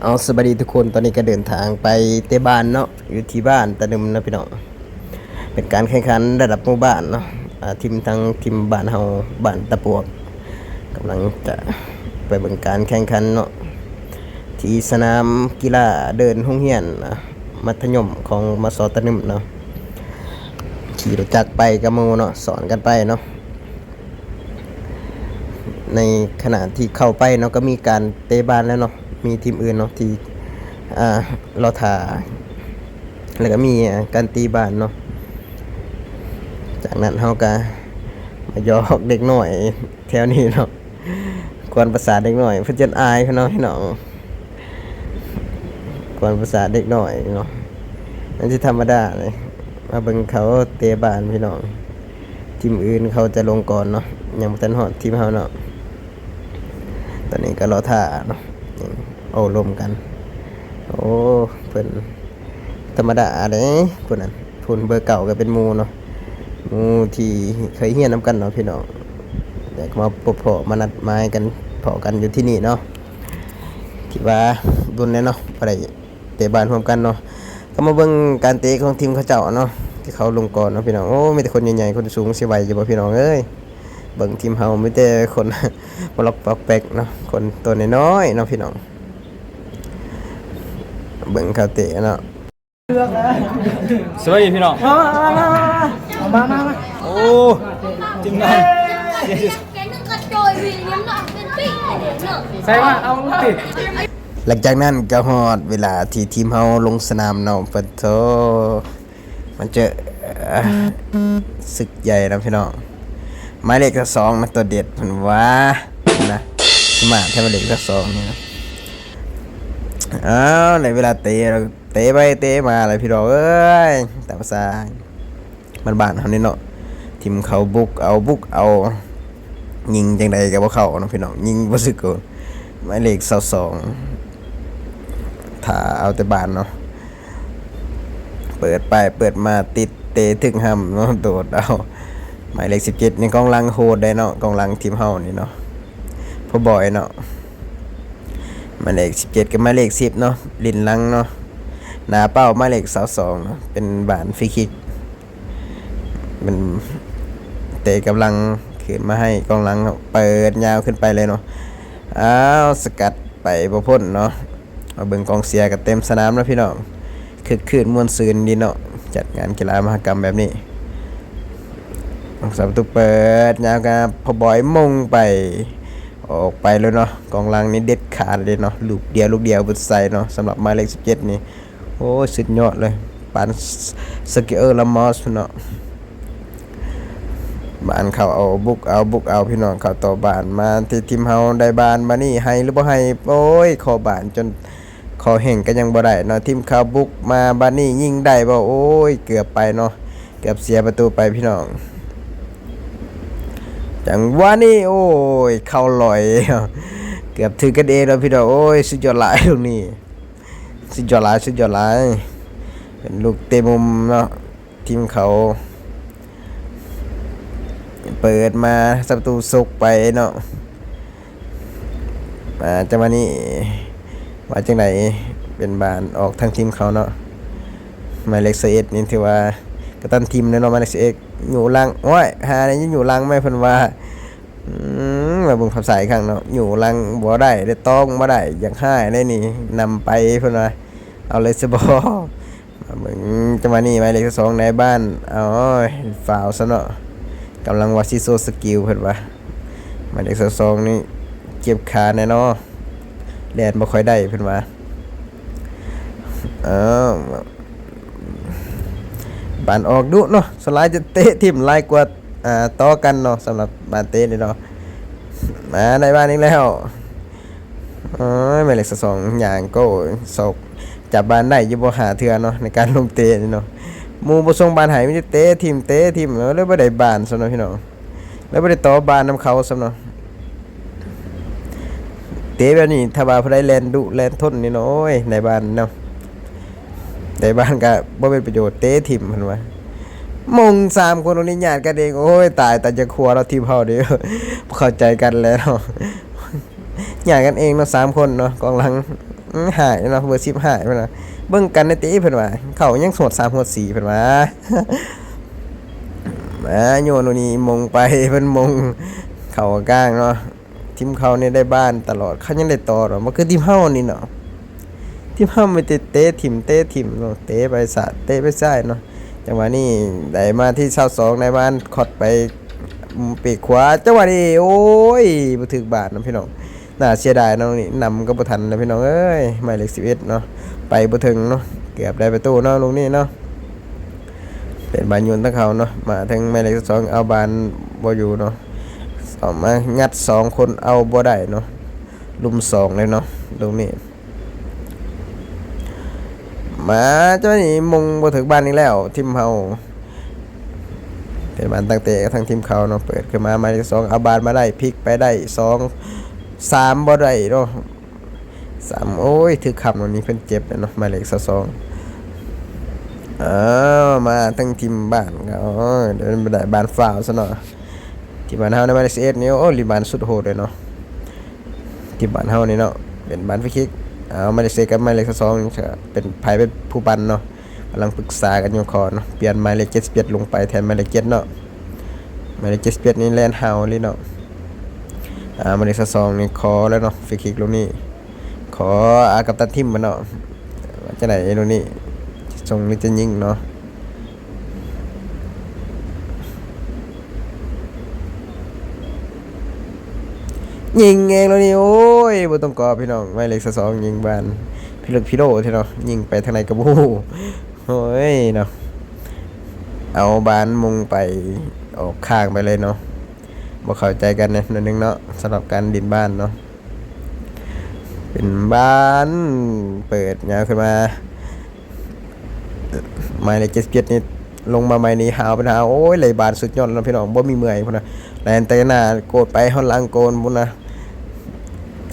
ເອົາ ສະບາຍດີທຸກຄົນ, ຕອນນີ້ກໍເດີນທາງໄປເຕະບານເນາະ ຢູ່ທີ່ບ້ານຕາໜຶມເນາະພີ່ນ້ອງ. ເປັນການແຂ່ງຂັນລະດັບໝູ່ບ້ານເນາະ, ອາ ທີມ ທັງທີມບ້ານເຮົາ ບ້ານຕາປວກ ກຳລັງຈະໄປເບິ່ງການແຂ່ງຂັນເນາະ ທີ່ສະໜາມກິລາເດີ່ນໂຮງຮຽນ ອາ ມັດທະຍົມຂອງ ມສ ຕາໜຶມເນາະ. ຂີ່ລົດຈັກໄປກັບໝູ່ເນາະ, ສອນກັນໄປເນາະ. ໃນຂະນະທີ່ເຂົ້າໄປເນາະ ກໍມີການເຕະບານແລ້ວເນາະ, ມີທີມອື່ນເນາະທີ່ ອ່າ ລໍຖ້າ ແລ້ວກໍມີ ອ່າ ການຕີບານເນາະ. ຈາກນັ້ນເຮົາກໍມາຢອກເດັກນ້ອຍແຖວນີ້ເນາະ, ກວນປະສາດເດັກນ້ອຍ ເພິ່ນຈະອາຍເນາະພີ່ນ້ອງ. ກວນປະສາດເດັກນ້ອຍເນາະ, ມັນຊິທຳມະດາເລີຍ. ມາເບິ່ງເຂົາເຕະບານພີ່ນ້ອງ, ທີມອື່ນເຂົາຈະລົງກ່ອນເນາະ, ຍັງບໍ່ທັນຮອດທີມເຮົາເນາະ. ຕອນນີ້ກໍລໍຖ້າເນາະ, ໂອ້ລົມກັນ. ໂອ້ ເພິ່ນທຳມະດາເດ້ ຜູ້ນັ້ນ. ພຸ້ນເບີເກົ້າກໍເປັນໝູ່ເນາະ, ໝູ່ທີ່ເຄີຍຮຽນນຳກັນເນາະພີ່ນ້ອງ, ແຕ່ກໍມາພົບພໍ້ມານັດໝາຍກັນພໍ້ກັນຢູ່ທີ່ນີ້ເນາະ, ທີ່ວ່າດົນແລ້ວເນາະ ບໍ່ໄດ້ເຕະບານຮ່ວມກັນເນາະ. ກໍມາເບິ່ງການເຕະຂອງທີມເຂົາເຈົ້າເນາະ ທີ່ເຂົາລົງກ່ອນເນາະພີ່ນ້ອງ. ໂອ້ ມີແຕ່ຄົນໃຫຍ່ໆ ຄົນສູງ ຊິໄຫວຢູ່ບໍ່ພີ່ນ້ອງເອີຍ? ເບິ່ງທີມເຮົາມີແຕ່ຄົນມາລັອກປອກແປັກເນາະ, ຄົນຕົວນ້ອຍໆເນາະພີ່ນ້ອງ. ເບິ່ງເຂົາເຕະເນາະ. ສະບາຍດີພີ່ນ້ອງ. ມາ ມາ ມາ ມາ ໂອ້ ທີມງານ ໃສ່ມາ ເອົາຕິ. ຫຼັງຈາກນັ້ນກໍຮອດເວລາທີ່ທີມເຮົາລົງສະໜາມເນາະ. ປະໂທ ມາເຈີ ເອີ ສຶກໃຫຍ່ນຳພີ່ນ້ອງ, ໝາຍເລກຊາວສອງນະ ຕົວເດັດເພິ່ນວ່ານະ, ສະມາດແທ້ໝາຍເລກຊາວສອງນີ້ນະ. ອ້າວ ໄດ້ເວລາເຕະແລ້ວ, ເຕະໄປເຕະມາແລ້ວພີ່ນ້ອງເອີຍ, ຕາມພາສາບ້ານໆເຮົານີ້ເນາະ. ທີມເຂົາບຸກເອົາ ບຸກເອົາ, ຍິງຈັ່ງໃດກໍບໍ່ເຂົ້າເນາະພີ່ນ້ອງ, ຍິງບໍ່ຖືກໂກນ. ໝາຍເລກຊາວສອງ ຖ້າເອົາແຕ່ບ້ານເນາະ, ເປີດໄປເປີດມາຕິດເຕະຖືກຫ້ຳເນາະ, ໂດດເອົາ. ໝາຍເລກສິບເຈັດນີ້ ກອງຫຼັງໂຫດໄດ໋ເນາະ, ກອງຫຼັງທີມເຮົານີ້ເນາະ, ພໍ່ບອຍເນາະ. ໝາຍເລກສິບເຈັດກັບໝາຍເລກສິບເນາະ, ຫຼິ້ນຫຼັງເນາະ, ໜ້າເປົ້າໝາຍເລກຊາວສອງເນາະ, ເປັນບານຟຣີຄິກ. ມັນເຕະກຳລັງຂຶ້ນມາໃຫ້ກອງຫຼັງເນາະ, ເປີດຍາວຂຶ້ນໄປເລີຍເນາະ. ອ້າວ ສະກັດໄປບໍ່ພົ້ນເນາະ. ມາເບິ່ງກອງເຊຍກັນເຕັມສະໜາມເນາະພີ່ນ້ອງ, ຄຶກຄື້ນມ່ວນຊື່ນດີເນາະ, ຈັດງານກິລາມະຫະກຳແບບນີ້. ສາມປະຕູເປີດຍາວກັບພໍ່ບອຍ ມົງໄປ ອອກໄປແລ້ວເນາະ. ກອງຫຼັງນີ້ເດັດຂາດເລີຍເນາະ, ລູກດຽວ ລູກດຽວບໍ່ໃສ່ເນາະ, ສຳລັບໝາຍເລກສິບເຈັດນີ້. ໂອ້ຍ ສຸດຍອດເລີຍ, ປານ ເຊີກີໂອ ຣາໂມສ ເນາະ. ບ້ານເຂົາເອົາ ບຸກເອົາ ບຸກເອົາພີ່ນ້ອງ, ເຂົາຕໍ່ບ້ານມາທີ່ທີມເຮົາໄດ້ບານ. ບາດນີ້ໃຫ້ຫຼືບໍ່ໃຫ້? ໂອ້ຍ ຂໍບານຈົນ ຂໍແຮ່ງກໍຍັງບໍ່ໄດ້ເນາະ. ທີມເຂົາບຸກມາບາດນີ້ຍິງໄດ້ບໍ່? ໂອ້ຍ ເກືອບໄປເນາະ, ເກືອບເສຍປະຕູໄປພີ່ນ້ອງ. ຈັງຫວະນີ້ ໂອ້ຍ ເຂົ້າລອຍ ເກືອບຖືກກັນເອງເນາະພີ່ນ້ອງ. ໂອ້ຍ ສຸດຍອດຫຼາຍລູກນີ້, ສຸດຍອດຫຼາຍ ສຸດຍອດຫຼາຍ. ເປັນລູກເຕະມຸມເນາະ. ທີມເຂົາເປີດມາ ສັບປະຕູສົກໄປເນາະ. ອ່າ ຈັງຫວະນີ້ວ່າຈັ່ງໃດ? ເປັນບານອອກທາງທີມເຂົາເນາະ. ໝາຍເລກຊາວເອັດນີ້ຖືວ່າກະຕັນທີມແລ້ວເນາະ. ໝາຍເລກຊາວເອັດ ຫຍູ້ຫຼັງ, ໂອ້ຍ ຫາແນວຫຍູ້ຫຼັງແມ່ ເພິ່ນວ່າ. ອືມ ມາເບິ່ງພາບຊ້າອີກຄັ້ງເນາະ, ຫຍູ້ຫຼັງບໍ່ໄດ້ເດ້, ຕ້ອງບໍ່ໄດ້, ຢາກຮ້າຍເດ້ນີ້, ນຳໄປ ເພິ່ນວ່າ. ເອົາເລີຍຊະບໍ? ມາເບິ່ງຈັງຫວະນີ້ ໝາຍເລກຊາວສອງນາຍບ້ານ ເອົາ ຟາວຊະເນາະ. ກຳລັງວ່າຊິໂຊສະກິວ ເພິ່ນວ່າ. ໝາຍເລກຊາວສອງນີ້ເຈັບຂາແນ່ເນາະ, ແລ່ນບໍ່ຄ່ອຍໄດ້ ເພິ່ນວ່າ. ເອີ ບານອອກດຸເນາະ, ສ່ວນຫຼາຍຈະເຕະຖິ້ມຫຼາຍກວ່າ ອ່າ ຕໍ່ກັນເນາະ, ສຳລັບບານເຕະນີ້ເນາະ. ມາໄດ້ບານອີກແລ້ວ. ໂອ້ຍ ໝາຍເລກຊາວສອງຍ່າງໂກ້ ຊອກ ຈັບບານໄດ້ຢູ່ບໍ່ ຫ້າເທື່ອເນາະ ໃນການລົງເຕະນີ້ເນາະ. ໝູ່ບໍ່ສົ່ງບານໃຫ້ ມີແຕ່ເຕະຖິ້ມ ເຕະຖິ້ມ ເລີຍບໍ່ໄດ້ບານຊ້ຳເນາະພີ່ນ້ອງ, ເລີຍບໍ່ໄດ້ຕໍ່ບານນຳເຂົາຊ້ຳເນາະ. ເຕະແບບນີ້ ຖ້າວ່າຜູ້ໃດແລ່ນດຸແລ່ນທົນນີ້ເນາະ ໂອ້ຍ ໄດ້ບານເນາະ. ແຕ່ບານກະບໍ່ເປັນປະໂຫຍດ ເຕະຖິ້ມ ເພິ່ນວ່າ. ມົງສາມຄົນນີ້ຍາດກັນເອງ. ໂອ້ຍ ຕາຍ ຕາຍ ຈະຄົວເນາະ ທີມເຮົານີ້ ບໍ່ເຂົ້າໃຈກັນແລ້ວເນາະ. ຍ້າຍກັນເອງເນາະ ສາມຄົນເນາະ ກອງຫຼັງ. ອື ຮ້າຍເນາະ ເບີສິບຮ້າຍເພິ່ນວ່າ. ເບິ່ງກັນແດ່ຕິເພິ່ນວ່າ. ເຂົ້າຍັງໂສດສາມໂຫດສີ່ເພິ່ນວ່າ. ມາ ໂຍນໂນນີ້ມົງໄປ ເພິ່ນມົງເຂົ້າກາງເນາະ. ທີມເຂົານີ້ໄດ້ບານຕະຫຼອດ ເຂົາຍັງໄດ້ຕໍ່ເນາະ. ບໍ່ຄືທີມເຮົານີ້ເນາະ. ທີມເຮົາມີແຕ່ເຕະຖິ້ມ ເຕະຖິ້ມເນາະ ເຕະໄປສາດ ເຕະໄປຊ້າຍເນາະ. ຈັງຫວະນີ້ໄດ້ມາທີຊາວສອງ ໄດ້ບານຄອດໄປ ອືມ ປີກຂວາ. ຈັງຫວະນີ້ ໂອ້ຍ ບໍ່ຖືກບານເນາະພີ່ນ້ອງ. ໜ້າເສຍດາຍເນາະ ນີ້ນຳກໍບໍ່ທັນແລ້ວພີ່ນ້ອງເອີຍ. ໝາຍເລກສິບເອັດເນາະ ໄປບໍ່ເຖິງເນາະ. ເກືອບໄດ້ປະຕູເນາະ ລູກນີ້ເນາະ. ເປັນບານໂຍນທາງເຂົາເນາະ. ມາທາງໝາຍເລກຊາວສອງ ເອົາບານບໍ່ຢູ່ເນາະ. ເອົາມາງັດສອງຄົນ ເອົາບໍ່ໄດ້ເນາະ. ລຸມສອງເລີຍເນາະ ລູກນີ້. ມາ ຈັງຫວະນີ້ມົງບໍ່ຖືກບານອີກແລ້ວ ທີມເຮົາ. ເປັນບານຕັ້ງແຕ່ທາງທີມເຂົາເນາະ. ເປີດຂຶ້ນມາ ໝາຍເລກສອງ ເອົາບານມາໄດ້ ພລິກໄປໄດ້ ສອງ ສາມ ບໍ່ໄດ້ເນາະ. ສາມ ໂອ້ຍ ຖືກຄ້ຳ. ນີ້ເພິ່ນເຈັບແລ້ວເນາະ ໝາຍເລກຊາວສອງ. ເອົາ ມາທາງທີມບ້ານເຂົາ ໄດ້ບານຟາວຊະເນາະ. ທີມບ້ານເຮົາໃນໝາຍເລກສິບເອັດນີ້ ໂອ້ ລີບານສຸດໂຫດເລີຍເນາະ. ທີມບ້ານເຮົານີ້ເນາະ ເປັນບານຟຣີຄິກ. ເອົາ ໝາຍເລກສິບເອັດກັບໝາຍເລກຊາວສອງ ເປັນໃຜເປັນຜູ້ປັ່ນເນາະ. ກຳລັງປຶກສາກັນຢູ່ ຂໍເນາະ ປ່ຽນໝາຍເລກເຈັດສິບເຈັດລົງໄປແທນໝາຍເລກເຈັດເນາະ. ໝາຍເລກເຈັດສິບເຈັດນີ້ແລ່ນຫ້າວອີ່ຫຼີເນາະ. ອາ ໝາຍເລກຊາວສອງນີ້ຂໍແລ້ວເນາະ ຟຣີຄິກລູກນີ້. ຂໍ ອາ ກັບຕັນທີມເພິ່ນເນາະ ວ່າຈັ່ງໃດລູກນີ້ ຈະສົ່ງຫຼືຈະຍິງເນາະ. ຍິງເອງແລ້ວນີ້ ໂອ້ຍ ບໍ່ຕ້ອງກອບພີ່ນ້ອງ. ໝາຍເລກຊາວສອງຍິງບານພິລຶກພິໂລແທ້ເນາະ ຍິງໄປທາງໃດກໍບໍ່ຮູ້. ໂອ້ຍເນາະ ເອົາບານມຸງໄປ ອອກຂ້າງໄປເລີຍເນາະ. ບໍ່ເຂົ້າໃຈກັນແດ່ໜ້ອຍໜຶ່ງເນາະ ສຳລັບການຫຼິ້ນບານເນາະ. ເປັນບານເປີດຍາວຂຶ້ນມາ ໝາຍເລກເຈັດສິບເຈັດນີ້ລົງມາໃໝ່ນີ້ ຫາວເປັນຫາວ. ໂອ້ຍ ໄລ່ບານສຸດຍອດແລ້ວພີ່ນ້ອງ ບໍ່ມີເມື່ອຍພຸ້ນນະ. ແລ່ນແຕ່ໜ້າໂກນໄປຮອດຫຼັງໂກນພຸ້ນນະ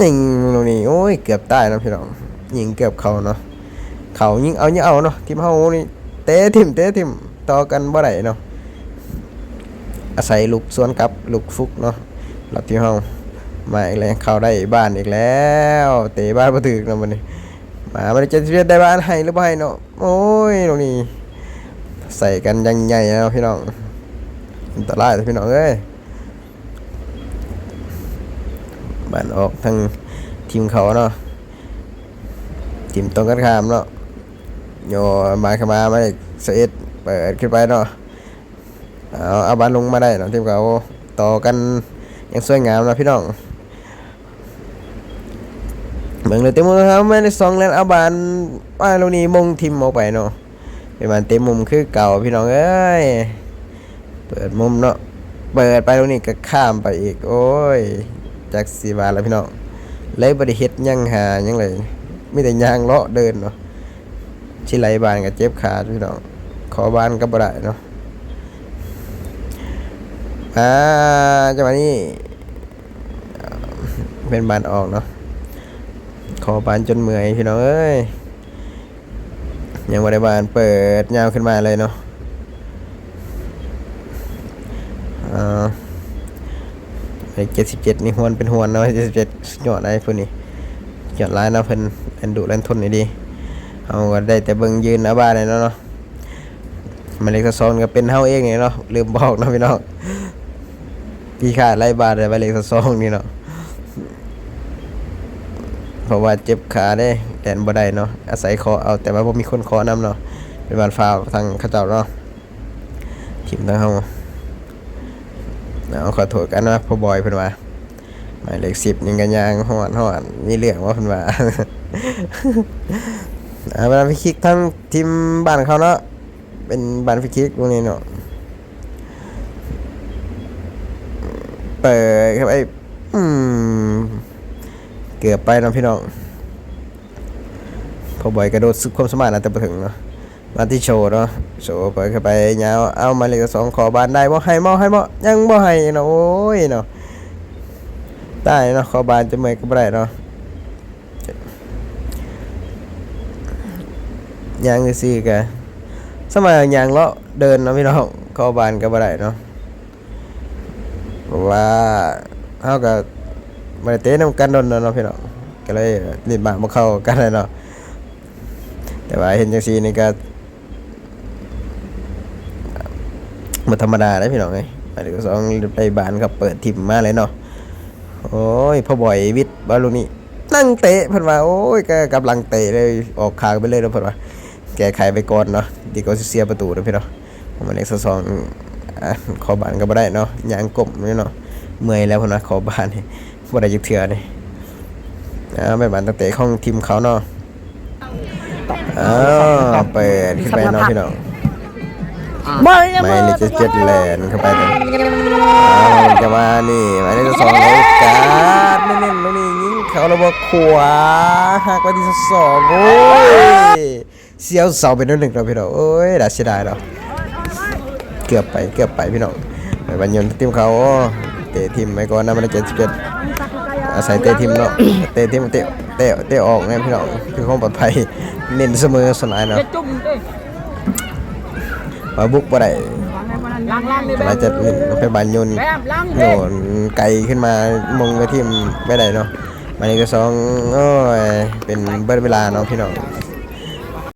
ຍິງລູກນີ້ ໂອ້ຍ ເກືອບຕາຍເນາະພີ່ນ້ອງ ຍິງເກືອບເຂົ້າເນາະ. ເຂົ້າ ຍິງເອົາ ຍິງເອົາເນາະ. ທີມເຮົານີ້ເຕະຖິ້ມ ເຕະຖິ້ມ ຕໍ່ກັນບໍ່ໄດ້ເນາະ. ອາໄສລຸກສວນກັບ ລຸກຟຸກເນາະ. ລັບທີມເຮົາມາອີກແລ້ວ ເຂົ້າໄດ້ບານອີກແລ້ວ ເຕະບານບໍ່ຖືກເນາະບັດນີ້. ມາບັດນີ້ ເຈັດສິບເຈັດ ໄດ້ບານ ໃຫ້ຫຼືບໍ່ໃຫ້ເນາະ. ໂອ້ຍ ລູກນີ້ໃສ່ກັນຢ່າງໃຫຍ່ເນາະພີ່ນ້ອງ ອັນຕະລາຍເດ້ພີ່ນ້ອງເອີຍ. ບານອອກທາງທີມເຂົາເນາະ ທີມຕົງກັນຂ້າມເນາະ. ໂຍນມາເຂົ້າມາ ໝາຍເລກຊາວເອັດ ເປີດຂຶ້ນໄປເນາະ. ເອົາ ເອົາບານລົງມາໄດ້ເນາະ ທີມເຂົາຕໍ່ກັນຢ່າງສວຍງາມເນາະພີ່ນ້ອງ. ເບິ່ງເລີຍ ເຕະມຸມເນາະ ໝາຍເລກສອງ ແລ່ນເອົາບານມາ ລູກນີ້ມົງຖິ້ມອອກໄປເນາະ. ເປັນບານເຕະມຸມຄືເກົ່າພີ່ນ້ອງເອີຍ. ເປີດມຸມເນາະ ເປີດໄປລູກນີ້ກໍຂ້າມໄປອີກ. ໂອ້ຍ ຈັກຊິວ່າລະພີ່ນ້ອງ ເລີຍບໍ່ໄດ້ເຮັດຫຍັງຫາຫຍັງເລີຍ ມີແຕ່ຍ່າງເລາະເດີນເນາະ. ຊິໄລ່ບານກໍເຈັບຂາພີ່ນ້ອງ ຂໍບານກໍບໍ່ໄດ້ເນາະ. ອາ ຈັງຫວະນີ້ເປັນບານອອກເນາະ ຂໍບານຈົນເມື່ອຍພີ່ນ້ອງເອີຍ. ຍັງບໍ່ໄດ້ບານ ເປີດຍາວຂຶ້ນມາເລີຍເນາະ. ເອີ ເຈັດສິບເຈັດນີ້ ຮວນເປັນຮວນເນາະ ເຈັດສິບເຈັດ ສຸດຍອດໄດ໋ຜູ້ນີ້ ຍອດຫຼາຍເນາະ. ເພິ່ນແລ່ນດຸແລ່ນທົນອີ່ຫຼີ ເຮົາກໍໄດ້ແຕ່ເບິ່ງຢືນເອົາບານແຫຼະເນາະ. ໝາຍເລກຊາວສອງນີ້ກໍເປັນເຮົາເອງນີ້ເນາະ ລືມບອກເນາະພີ່ນ້ອງ. ຂີ້ຂາດໄລ່ບານແຕ່ໝາຍເລກຊາວສອງນີ້ເນາະ ເພາະວ່າເຈັບຂາເດ້ ແລ່ນບໍ່ໄດ້ເນາະ ອາໄສເຄາະເອົາ ແຕ່ວ່າບໍ່ມີຄົນເຄາະນຳເນາະ ເປັນບານຟາວທາງເຂົາເຈົ້າເນາະ ທີມທາງເຮົາ. ເອົາ ຂໍໂທດກັນນະ ພໍ່ບອຍເພິ່ນວ່າ ໝາຍເລກສິບນີ້ກໍຍ່າງຮອດ ຮອດ ມີເລື່ອງບໍ່ເພິ່ນວ່າ. ເອົາ ເວລາຟຣີຄິກທາງທີມບ້ານເຂົາເນາະ ເປັນບານຟຣີຄິກພວກນີ້ເນາະ ເປີດເຂົ້າໄປ ອືມ ເກືອບໄປເນາະພີ່ນ້ອງ. ພໍ່ບອຍກະໂດດສຸດຄວາມສາມາດແລ້ວ ແຕ່ບໍ່ເຖິງເນາະ. ມາທີ່ໂຊເນາະ ໂຊເປີດເຂົ້າໄປຍາວ ເອົາ ໝາຍເລກສອງ ຂໍບານໄດ້ບໍ່ ໃຫ້ບໍ່ ໃຫ້ບໍ່ ຍັງບໍ່ໃຫ້ເນາະ. ໂອ້ຍເນາະ ຕາຍເນາະ ຂໍບານຈະເມື່ອຍກໍບໍ່ໄດ້ເນາະ. ຍ່າງຊື່ໆ ກະສະມາຍ່າງເລາະເດີນເນາະພີ່ນ້ອງ ຂໍບານກໍບໍ່ໄດ້ເນາະ. ເພາະວ່າເຮົາກໍ ບໍ່ໄດ້ເຕະນຳກັນດົນແລ້ວເນາະພີ່ນ້ອງ ກໍເລີຍຫຼິ້ນບານບໍ່ເຂົ້າກັນແຫຼະເນາະ. ແຕ່ວ່າເຫັນຈັ່ງຊີ້ນີ້ກໍບໍ່ທຳມະດາເດ້ພີ່ນ້ອງເອີຍ. ໝາຍເລກສອງໄປບານກໍເປີດຖິ້ມມາເລີຍເນາະ. ໂອ້ຍ ພໍ່ບອຍວິດວ່າລູກນີ້ ນັ່ງເຕະ ເພິ່ນວ່າ ໂອ້ຍ ກໍກັບຫຼັງເຕະເລີຍ ອອກຂ້າງໄປເລີຍເນາະ ເພິ່ນວ່າ ແກ້ໄຂໄປກ່ອນເນາະ ດີກວ່າຊິເສຍປະຕູເນາະພີ່ນ້ອງ. ໝາຍເລກຊາວສອງ ອາ ຂໍບານກໍບໍ່ໄດ້ເນາະ ຍ່າງກົ້ມຢູ່ເນາະ ເມື່ອຍແລ້ວເພິ່ນວ່າ ຂໍບານນີ້ບໍ່ໄດ້ຈັກເທື່ອນີ້. ອາ ແມ່ນບານຕັ້ງແຕ່ຂອງທີມເຂົາເນາະ. ອ້າວ ເປີດຂຶ້ນໄປເນາະພີ່ນ້ອງ ໝາຍເລກເຈັດ ແລ່ນເຂົ້າໄປເລີຍ. ອ້າວ ຈັງຫວະນີ້ ໝາຍເລກຊາວສອງ ໂອກາດເນັ້ນໆ ລູກນີ້ຍິງເຂົ້າລະບອກຂວາ ຫັກໄປທີ່ຊາວສອງ ໂອ້ຍ ສຽວເສົາໄປໜ້ອຍໜຶ່ງເນາະພີ່ນ້ອງ. ໂອ້ຍ ໜ້າເສຍດາຍເນາະ ເກືອບໄປ ເກືອບໄປພີ່ນ້ອງ. ໄປບານຍົນທີມເຂົາ ເຕະຖິ້ມໄປກ່ອນນະ ໝາຍເລກເຈັດສິບເຈັດ ອາໄສເຕະຖິ້ມເນາະ ເຕະຖິ້ມ ເຕະ ເຕະ ເຕະອອກນະພີ່ນ້ອງ ເພື່ອຄວາມປອດໄພ ເນັ້ນສະເໝີສ່ວນຫຼາຍເນາະ ວ່າບຸກບໍ່ໄດ້ ສະຫຼາຍຈັດເຫຼັ້ນໄປບານໂຍນ ໂຍນໄກຂຶ້ນມາ ມົງໄປຖິ້ມໄປໄດ້ເນາະ. ໝາຍເລກຊາວສອງ ໂອ້ຍ ເປັນເບິດເວລາເນາະພີ່ນ້ອງ